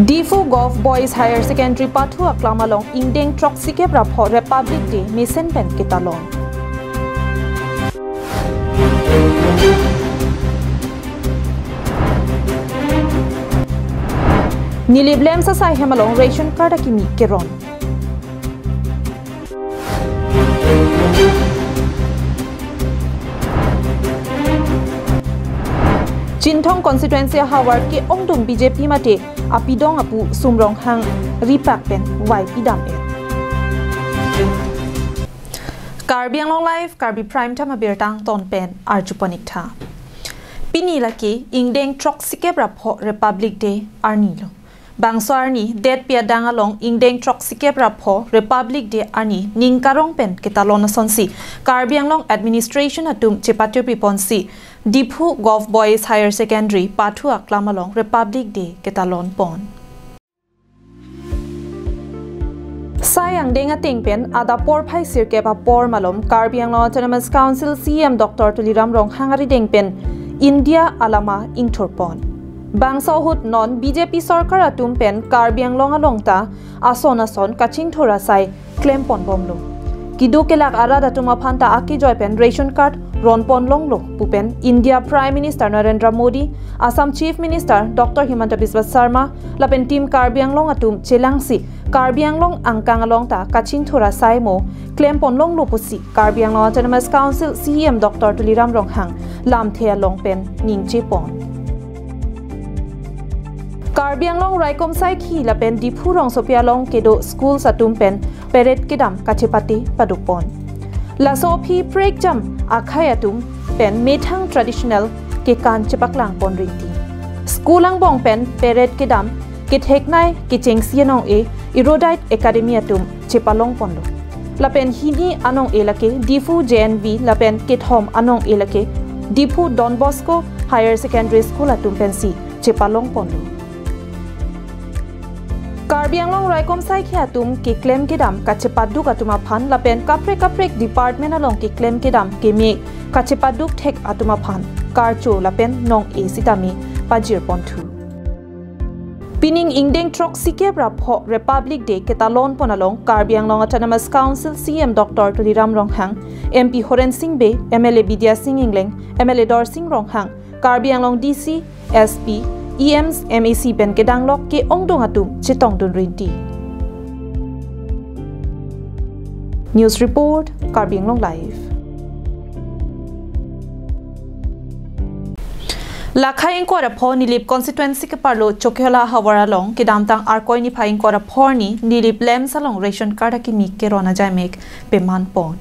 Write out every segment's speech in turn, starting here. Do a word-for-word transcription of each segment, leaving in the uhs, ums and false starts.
Diphu Govt Boys Higher Secondary pathu aklam along ingdeng throksi kep ra pho Republic Day mesen pen ketalon. Nilip LAMPS asai hem along ration card akimi keron. Chinthong constituency ahavar ke-ongdung B J P mate apidong apu Sum Ronghang ripak pen Y P dam-et. Karbi Anglong Live, Karbi Prime Time abirta angton pen arjupon-ik tha. Pini lake ingdeng throksi kep ra pho Republic Day arni lo. Bangso arni detpi adang along ingdeng throksi kep ra pho Republic Day arni ning karong pen ketalon asonsi Karbi Anglong Administration atum chepatirpi ponsi Diphu Govt Boys Higher Secondary pathu aklam along Republic Day ketalon pon. Sai angdeng ateng pen adap porphai sirkep apor malom Karbi Anglong Autonomous Council C E M Doctor Tuliram Ronghang arideng pen India alama ingthur pon. Bangso ahut non B J P sorkar atum pen Karbi Anglong along ta ason ason kachingthur asai klem pon bomlo. Keduk kelak arat atum aphan ta akejoi pen ration card ron pon longlo pu pen India Prime Minister Narendra Modi, Assam Chief Minister Doctor Himanta Biswa Sarma lapen Team Karbi Anglong atum chelangsi Karbi Anglong angkang along ta kachingthur asai mo klem pon longlo pusi Karbi Anglong Autonomous Council C E M Doctor Tuliram Ronghang lamthe along pen ningje pon. Karbi Anglong Raikom Saikhi lapen Diphu rongsopi along kedo schools atum pen parade kedam kachepate paduk pon. Laso aphi prekjam akhai atum pen methang traditional kekan chepaklang pon rinti. School angbong pen parade kedam ketheknei kechengsi anong-e Erudite Academy atum chepalong ponlo. Lapen hini anong-e lake Diphu J N V lapen kethom anong-e lake Diphu Don Bosco Higher Secondary School atum pensi chepalong ponlo. Karbi Anglong Raikom Saikhi atum keklem kedam kachepaduk atum aphan lapen kaprek kaprek department along keklem kedam keme kachepaduk thek atum aphan karcho lapen nong-e sitame pajir ponthu. Pining ingdeng throksi kep ra pho Republic Day ketalon pon along Karbi Anglong Autonomous Council C E M Doctor Tuliram Ronghang, M P Horen Sing Bey, M L A Bidya Sing Engleng, M L A Dorsing Ronghang, Karbi Anglong D C, S P, E Ms, M A C pen kedanglok ke-ongdung atum chetongdun rinti. News report, Karbi Anglong Live. Lakhai ingkoi ra pho Nilip constituency keparlo Chokihola havar along kedamtang Arkoi niphai ingkoi ra pho arni Nilip LAMPS along ration card akimi keron ajaimek peman pon.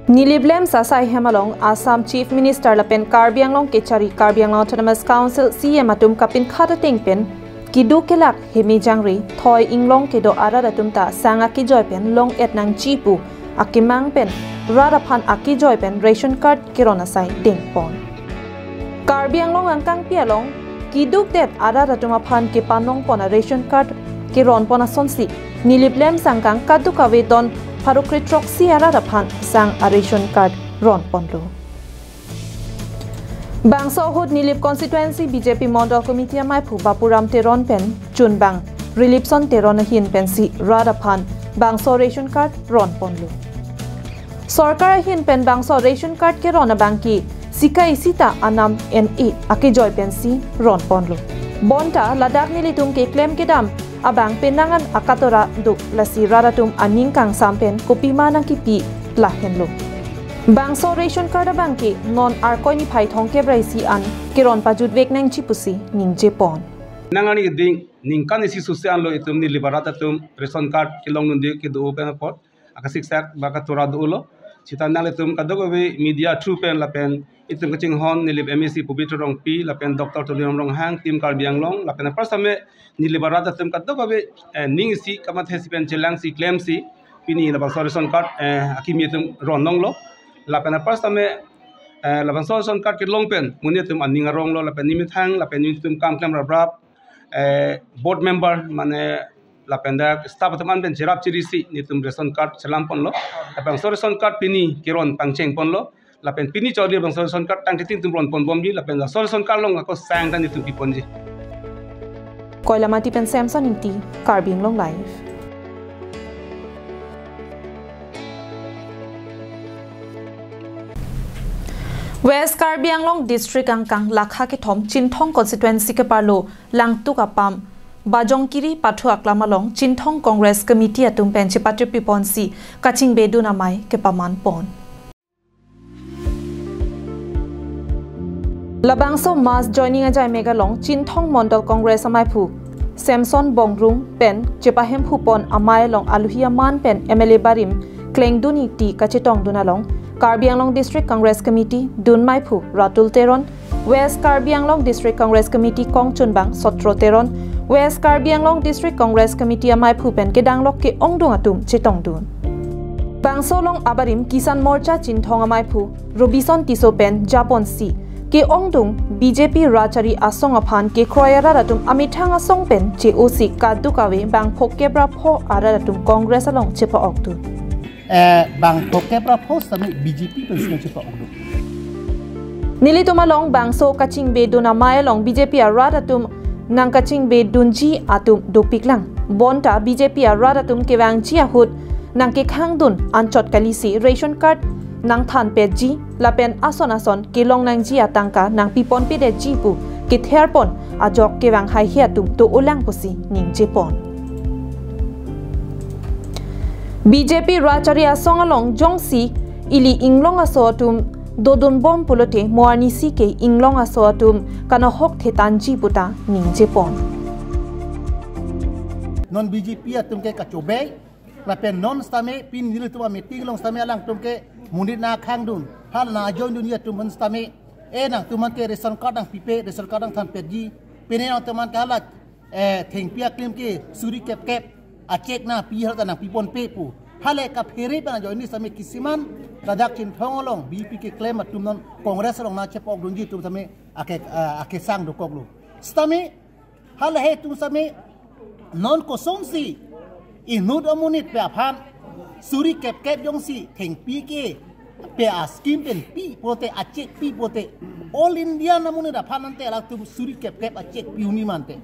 Nilip LAMPS asai hem along Assam Chief Minister lapen Karbi Anglong kechari Karbi Anglong Autonomous Council C E M atum kapinkhat ateng pen keduk kelak heme jangre thoi inglong kedo arat atum ta sang akejoi pen long-et nangji pu akemang pen rat aphan akejoi pen ration card keron asai dengpon. Karbi Anglong angkangpi along keduk det arat atum aphan kepanong pon a ration card keron pon asonsi Nilip LAMPS angkang kadokave don pharo kre throksi arat aphan sang a ration card ron ponlo. Bangso ahut Nilip constituency B J P Mondol Committee amaiphu Bapuram Teron pen chunbang Rilipson Teron ahin pensi rat aphan bangso ration card ron ponlo. Sorkar ahin pen bangso ration card keron abang ke sika isi ta anam en-e akejoi pensi ron ponlo. Bonta ladak nelitum keklem kedam abang penang an akatora do, lasi rat atum aning kangsam pen kopima nangkipi lahenlo. Bangso ration card abang ke non Arkoi niphai thomkep ra isi an keron pajutvek nangji pusi ningje pon. Nang ani ding ningkan isi susi anlo itum Nilip arat atum ration card kelongdunde kedo pen apot akasiksak ba katora dolo. Sita nanglitum kadokave media through pen lapen itum kachinghon Nilip M A C Pobitro Rongpi lapen Doctor Tuliram Ronghang, Team Karbi Anglong lapen apar same Nilip arat atum kadokave, eh, ning isi kamathe si pen chelangsi klemsi pini labangso ration card, eh, akimi atum ron longlo. Lapen apar same, eh, labangso ration card kelong pen monit atum aning aronglo lapen nemethang lapen netum kam klem raprap, eh, board member mane lapen dak staff atum an pen cherap cherisi netum ration card chelam ponlo. Labangso ration card pini keron pangcheng ponlo. Lapen pini chokli labangso ration card tangte ting tum ron ponbomji, lapen laso ration card along ako sang ta netum piponji. Koilamati pen Samson Ingti, Karbi Anglong Live. West Karbi Anglong District angkang lakha kethom Chinthong constituency keparlo Langtuk apam Bajongkiri pathu aklam along Chinthong Congress Committee atum pen chepatirpi ponsi kachingbe dun amei kepaman pon. Labangso mass joining ajai mega along Chinthong Mondol Congress amaiphu Samson Bongrung pen chepahemphu pon amei along aluhi aman pen M L A barim Klengdun Ingti kachetongdun along Karbi Anglong District Congress Committee dunmeiphu Ratul Teron, West Karbi Anglong District Congress Committee kongchunbang Sotro Teron, West Karbi Anglong District Congress Committee amaiphu pen kedanglok ke-ongdung atum chetongdun. Bangso along abarim Kisan Morcha Chinthong amaiphu Robison Tisso pen japonsi ke-ongdung B J P Raj Ari Asong aphan kekroi arat atum amethang asong pen che-osi kaduk ave bang phokep ra pho arat atum Congress along chepa-okdun. Eh, bang phokep ra pho sitame B J P pensi nangchepa-okdun. Nelitum along bangso kachingbe dun amei along B J P arat atum nangkachingbe dunji atum dopiklang. Bonta B J P arat atum kevangji ahut nangkekhangdun anchot kalisi ration card nangthanpetji lapen ason ason kelong nangji atangka nangpiponpedetji pu kether pon ajok kevang haihe atum do-olang pusi ningje pon. B J P Raj Ari Asong along jongsi ili inglong aso atum dodunbom pulote mo arnisi ke inglong aso atum kanohok thetanji puta ningje pon. Non B J P atum ke kachobei, lapen non sitame pini nelitum ameeting along sitame alangtum ke monit nangkhangdun, hala nang-ajoindunji atum aphan sitame, eh, nangtum aphan ke ration card nangpipe, ration card nangthanpetji, pine nangtum aphan ke hala, eh, thengpi aklim ke suri kepkep a-cheque nangpi, hala ta nangpiponpe pu. Hala kaphere pen ajoine sitame kisiman ladak Chinthong along B J P keklem atum non Congress along nangchepa-okdunji atum sitame ake, eh, akesang dokoklo. Sitame hala he atum sitame non kosonsi inut amonit pen aphan suri kepkep jongsi thengpi kepe a-scheme pen pi pulote, a-cheque pi pulote, all India amonit aphan ante alangtum suri kepkep a-cheque pi-un-e mante.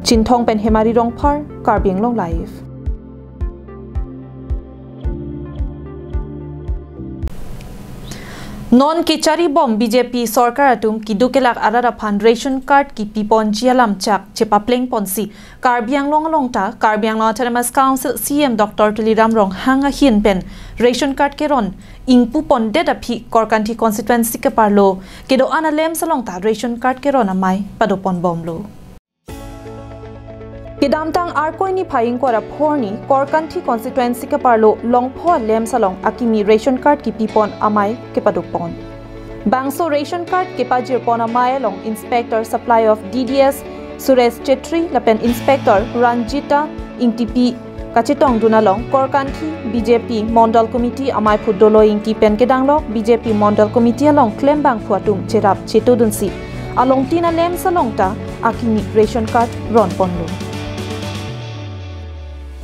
Chinthong pen Hemari Rongphar, Karbi Anglong Live. Non kecharibom B J P sorkar atum keduk kelak arat aphan ration card kipiponji alam chak chepapleng ponsi Karbi Anglong along ta Karbi Anglong Autonomous Council C E M Doctor Tuliram Ronghang ahin pen ration card keron ingpupondet aphi Korkanthi constituency keparlo kedo-an a-LAMPS along ta ration card keron amei padoponbomlo. Kedamtang Arkoi niphai ingkoi ra pho arni Korkanthi constituency keparlo Longpho a-LAMPS along akimi ration card kipipon amei kepadopon. Bangso ration card kepajirpon amei along Inspector Supply of D D S Suresh Chetri lapen Inspector Ranjita Ingtipi kachetongdun along Korkanthi B J P Mondol Committee amaiphu Doloi Ingti pen kedanglok B J P Mondol Committee along klembangphu atum cherap chetodunsi alongtin a-LAMPS along ta akimi ration card ronponlo.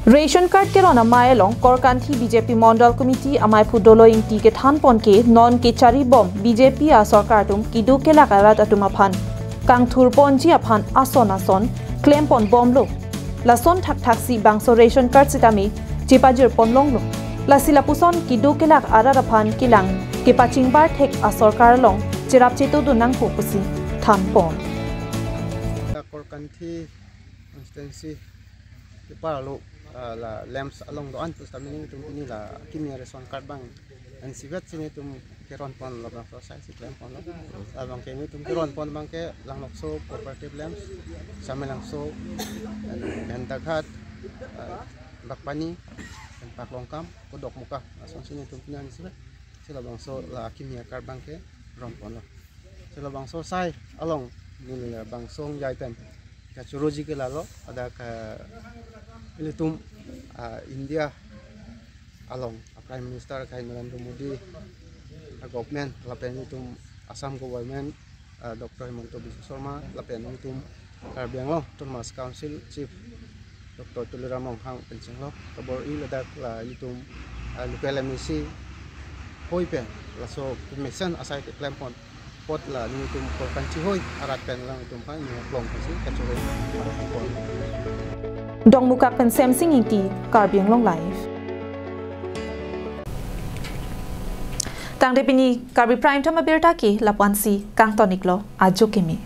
Ration card keron amei along Korkanthi B J P Mondol Committee amaiphu Doloi Ingti kethanpon ke non kecharibom B J P asorkar atum keduk kelak arat atum aphan kangthurponji aphan ason ason klemponbomlo. Lason thakthaksi bangso ration card sitame chepajirpon longlo. Lasi lapuson keduk kelak arat aphan kelang kepachingbar thek asorkar along cherap chetodun nangpo pusi thanpon. Korkanthi constituency keparlo, ah, la LAMPS along do-an pusitame nelitum pini la akimi ration card abang ensivet si nelitum keronponlo, bangso asai si klemponlo. Labang ke nelitum keronpon abang ke Langlokso Cooperative LAMPS, Samelangso, Bhendaghat, ah, Bagpani, Paklongkam, Kodokmuka, lasonsi nelitum pini ensivet si labangso la akimi a-card abang ke ronponlo. Si labangso asai along neli labangso angjai pen kachuruji ke lalo, hadak ilitum, ah, India along a-Prime Minister akai Narendra Modi a-government lapen ilitum Assam government, ah, Doctor Himanta Biswa Sarma lapen ilitum Karbi Anglong Autonomous Council Chief Doctor Tuliram Ronghang pen chenglok kabor-i ladak la ilitum uh, local M A C hoi pen laso mesen asai keklem pon apot la nelitum ko kanchi hoi arat pen alangtum aphan nelitum aphan si kachoro. Dongmukak pen Semsing Ingti, Karbi Anglong Live. Tangte pini Karbi Prime Time abirta ke lapu-an si kangton-iklo, ajo keme.